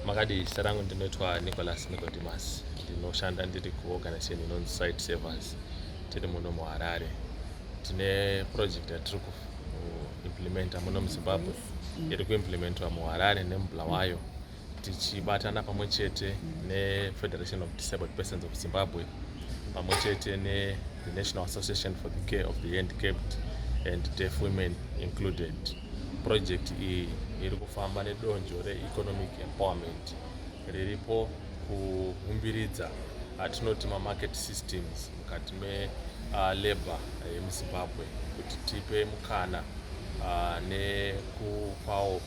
Makadii? Zita rangu ndinoitwa Nicholas Nicodemus. Ndinoshanda ndiri kuorganization inonzi Site Savers. Tiri muno muHarare. Tine project yatiri kuimplementa muno muZimbabwe, iri kuimplementwa muHarare nemuBulawayo, tichibatana pamwe chete neFederation of Disabled Persons of Zimbabwe, pamwe chete nethe National Association for the Care of the Handicapped and Deaf Women Included. Project iyi iri kufamba nedonzvo reeconomic empowerment riripo kuumbiridza atinoti mamarket systems mukati melabor yemuZimbabwe, kuti tipe mukana nekupawo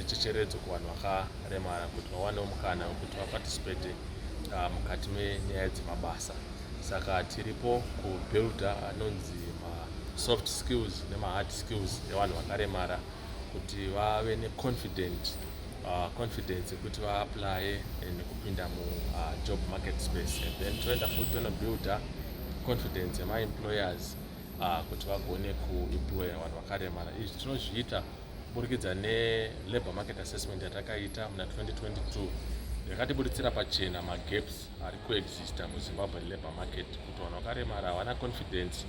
checheredzo kuvanhu vakaremara kuti vawanewo mukana wekuti vaparticipate mukati menyaya dzemabasa. Saka tiripo kubuilda anonzi masoft skills nemahard skills evanhu vakaremara kuti vave neconfident confidence yekuti vaapply nekupinda mujob market space, and then toenda futi tonobuilda confidence yemaemployers kuti vagone kuemploya vanhu vakaremara. Izvi tinozviita kuburikidza nelabour market assessment yatakaita muna 2022, yakatibuditsira pachena magaps ari kuexista muZimbabwe labour market, kuti vanhu vakaremara havana confidence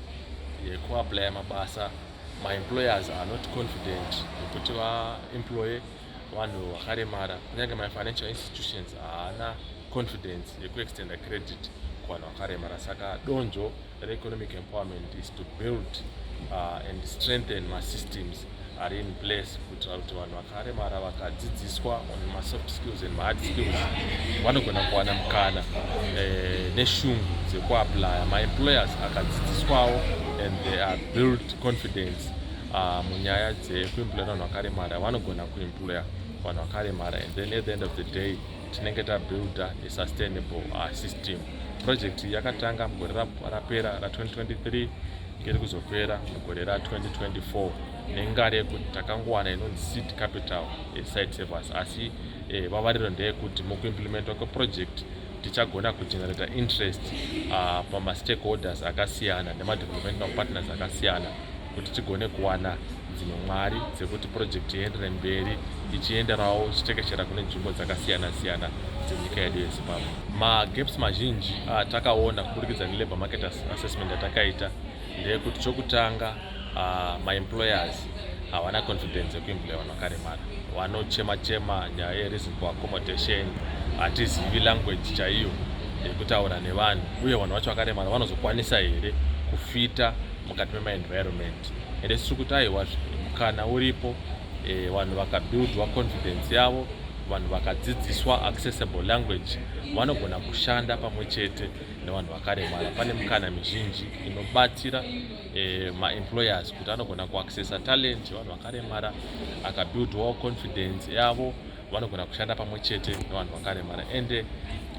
yekuapplya mabasa, maemployers are not confident yekuti vaemploye vanhu vakaremara, kunyange mafinancial institutions haana confidence yekuextenda credit kuvanhu vakaremara. Saka donzvo reeconomic empowerment is to build and strengthen masystems ari in place kuitira kuti vanhu vakaremara vakadzidziswa on masoft skills and mahard skills vanogona kuwana mukana neshungu dzekuapplya. Maemployers akadzidziswawo and they are built confidence munyaya dzekuemploya vanhu vakaremara, vanogona kuemploya vanhu vakaremara, and then at the end of the day tinenge tabuilda a sustainable system. Project yakatanga mugore rapera ra2023, iri kuzopera mugore ra2024, nengari yekuti takangowana inonzi seed capital yeSite Savers, asi vavariro ndeyekuti mukuimplementwa kweproject tichagona kugenerata interest pamastakeholders akasiyana nemadevelopmental partners akasiyana kuti tigone kuwana dzimwe mari dzekuti project iendere mberi, ichienderawo ichitekeshera kune nzvimbo dzakasiyana siyana dzenyika yedu yeZimbabwe. Magaps mazhinji atakaona kuburikidza nelabour market assessment yatakaita ndeyekuti, chokutanga, maemployers havana confidence yekuemploya vanhu vakaremara. Vanochema chema nyaya yereasonable accommodation, hatizivi language chaiyo yekutaura nevanhu, uye vanhu vacho vakaremara vanozokwanisa here kufita mukati memaenvironment? Ende tiri kuti aiwa, mukana uripo. Vanhu vakabuildwa confidence yavo, vanhu vakadzidziswa accessible language, vanogona kushanda pamwe chete nevanhu vakaremara. Pane mukana mizhinji inobatsira maemployers kuti anogona kuaccessa talent yevanhu vakaremara. Akabuildwawo confidence yavo, vanogona kushanda pamwe chete nevanhu vakaremara. Ende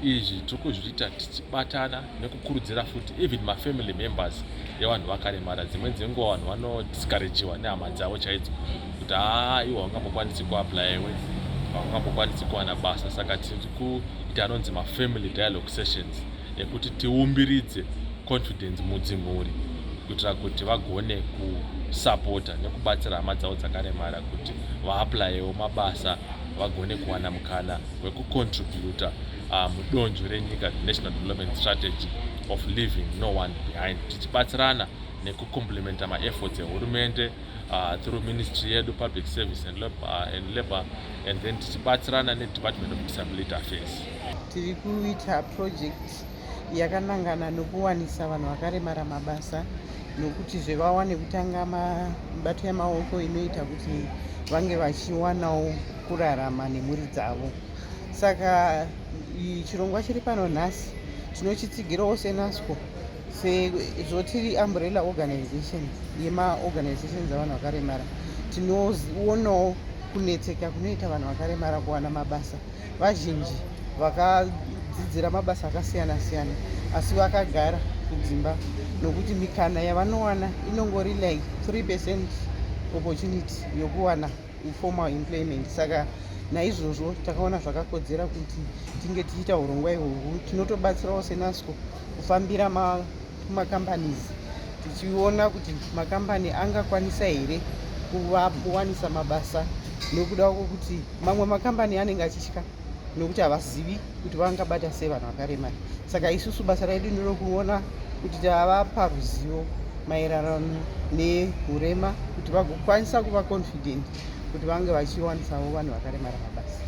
izvi tiri kuzviita tichibatana nekukurudzira futi even mafamily members evanhu vakaremara. Dzimweni dzenguva vanhu vanodiscouragiwa nehama dzavo chaidzo kuti, "Haa, iwe haungambokwanisi kuapplya, iwe haungambokwanisi kuwana basa." Saka tiri kuita anonzi mafamily dialogue sessions ekuti tiumbiridze confidence mudzimhuri kuitira kuti vagone kusapota nekubatsira hama dzavo dzakaremara kuti vaapplyeo mabasa, vagone kuwana mukana wekucontributa mudonzvo renyika, the National Development Strategy of leaving no one behind, tichibatsirana nekucomplementa maefforts ehurumende through ministry yedu, Public Service and Labor, and then tichibatsirana neDepartment of Disability Affairs. Tiri kuita project yakanangana nokuwanisa vanhu vakaremara mabasa, nokutizve vawane kutanga mibato yamaoko inoita kuti vange vachiwanawo kurarama nemhuri dzavo. Saka chirongwa chiri pano nhasi tinochitsigirawo seNASCO, sezvo tiri umbrella organization yemaorganizations avanhu vakaremara. Tinoonawo kunetseka kunoita vanhu vakaremara kuwana mabasa. Vazhinji vakadzidzira mabasa akasiyana siyana, asi vakagara kudzimba nokuti mikana yavanowana inongori like 3% opportunity yokuwana formal employment. Saka naizvozvo takaona zvakakodzera kuti tinge tichiita urongwa ihwohwu. Tinotobatsirawo seNASCO kufambira kumacompanies, tichiona kuti makambani angakwanisa here kuvawanisa mabasa. Nokuda kwokuti mamwe makambani anenge achitya nokuti havazivi kuti vangabata sei vanhu vakaremara. Saka isusu basa redu nderokuona kuti tavapa ruzivo maererano nehurema, kuti vagokwanisa kuva confident kuti vange vachiwanisawo vanhu vakaremara mabasa.